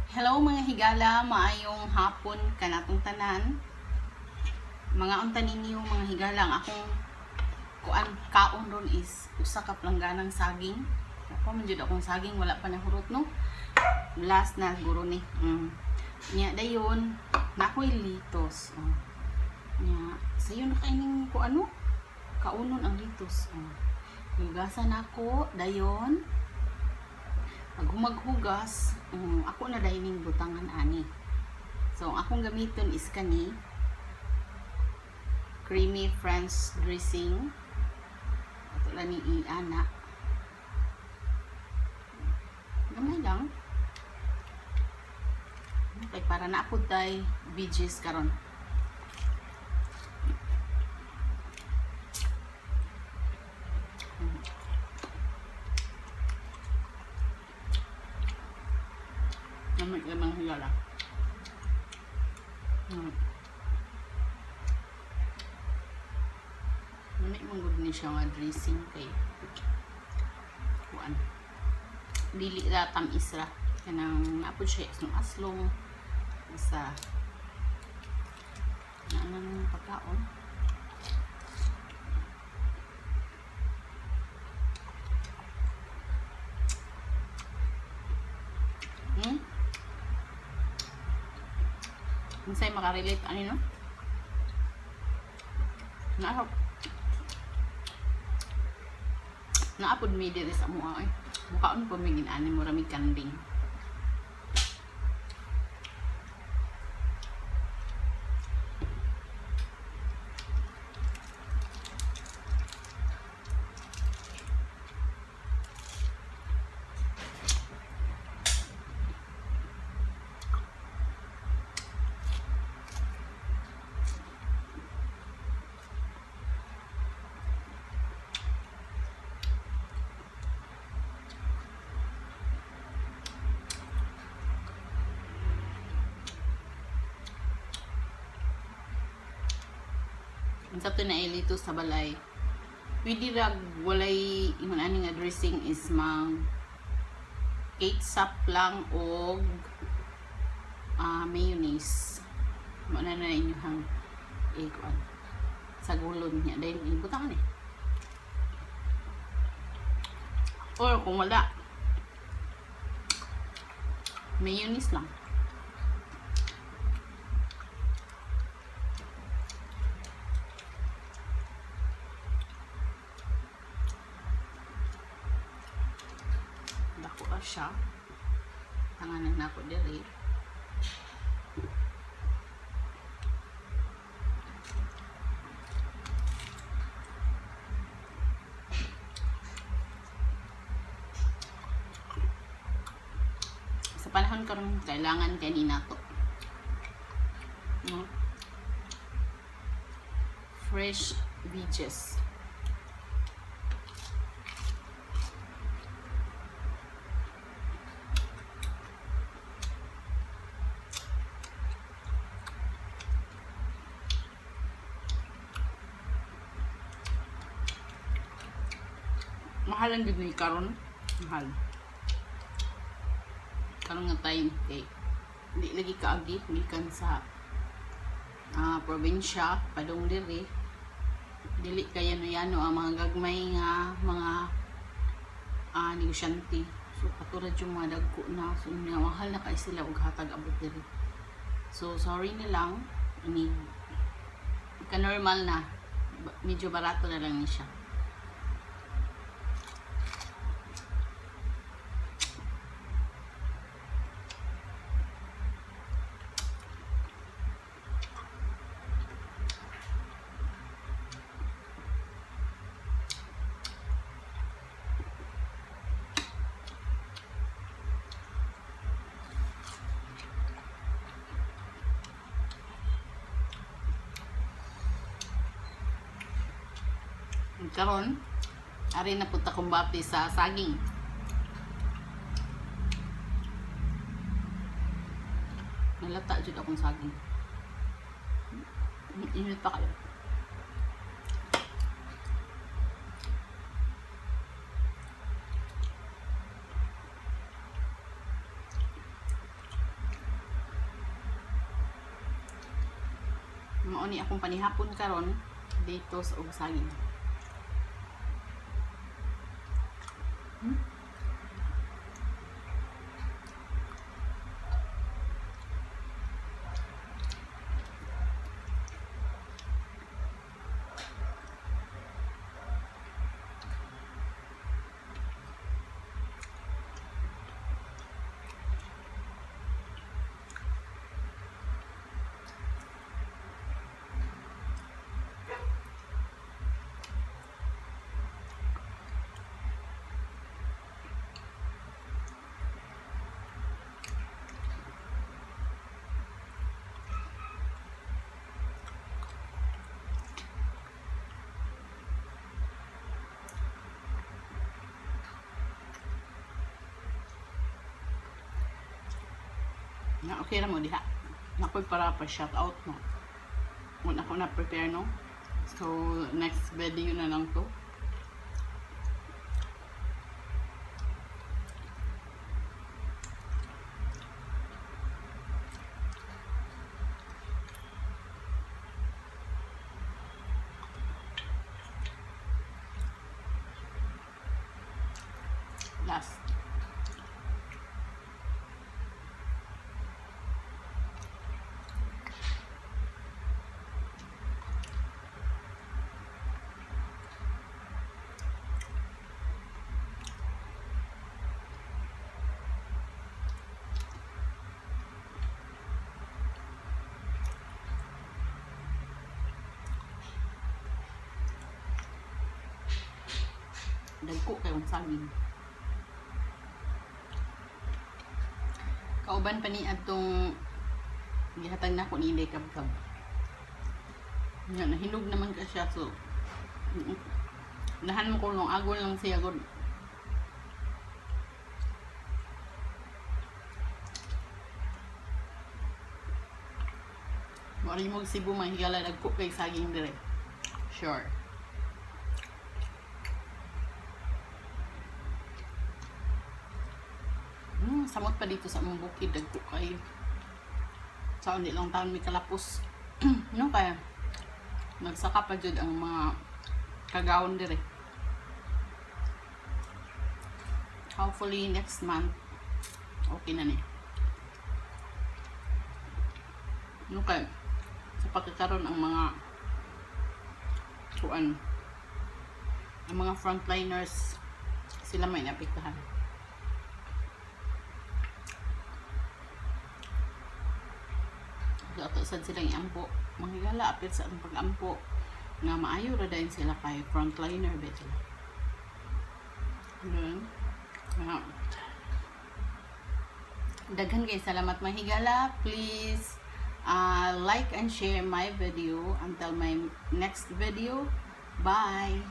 Hello, mga higala, maayong hapon kanatong tanan. Mga unta ninyo, mga higala, ang akong kuan kaon ron is usa ka plangganang saging. Ako man jud akong saging, wala pa nahurot, no. Last na guro ni. Nya dayon na ako'y litos. Oh. Nya sayo na kaining ko ano? Kaunon ang litos. Oh. Hugasan ako dayon. Pag humaghugas, ako na dahil ning butangan ani. So, ang akong gamiton is kani creamy French dressing. Ato lang ni iana. Gamay lang. Okay, para na po tay veggies karon. Namit lamang higala. Namit mong good ni siya nga dressing kay kuan. Dili ra tamis ra. Kanang naapod siya aslong aslong sa na anang pagkaon. Unsay makarelate ani, no? Naa naapod mi diri sa amoa eh. Mukaon po mi ginani mo rami kanding. Unsa to na ilito sa balay. Pwede ra walay ingon ani nga dressing is mang ketchup lang og mayonnaise. Mao na na inyong ikuan. Sa gulon niya dahil ibutangan eh. Or kung wala, mayonnaise lang. Dako ra siya. Tanganan na ako diri. Sa panahon karon kailangan kanina to. No? Fresh veggies. Mahal ang gid ni karon. Mahal. Karon nga time kay hindi lagi kaagi gikan sa probinsya padung diri, dili kaya no yano ang mga gagmay nga mga negosyante. So katulad yung mga dagko na, so nga mahal na kay sila og hatag abot diri. So sorry na lang ni ka normal na medyo barato na lang ni siya. Karon ari na punta kong bapti sa saging. Nalata jud akong saging. Init pa kayo. Mao ni akong panihapon karon, potatoes ug saging. Na okay ra mo diha. Nakoy para pa shout out mo. Wala ko na prepare, no. So next video na lang to. Last. Dagko kayong saging. Kauban pa ni atong gihatag nako ni Inday Kabkab. Nga nahinog naman ka siya, so nahan mo ko nung agol lang siya gud. Mo rin mo Cebu, mga higala, dagko kay saging dire. Sure. Samot pa dito sa among bukid, dagko kayo. Sa undi lang taon may kalapos. No kaya nagsaka pa jud ang mga kagawon dire. Hopefully next month okay na ni. No kaya sa pagkakaroon ang mga kuan, ang mga frontliners sila may naapektuhan. So, ato sad silang iampo. Mga higala, apil sa atong pag-ampo nga maayo ra dayon sila kay frontliner ba sila. Ganun. Ah. Daghan kay salamat, mga higala. Please like and share my video until my next video. Bye!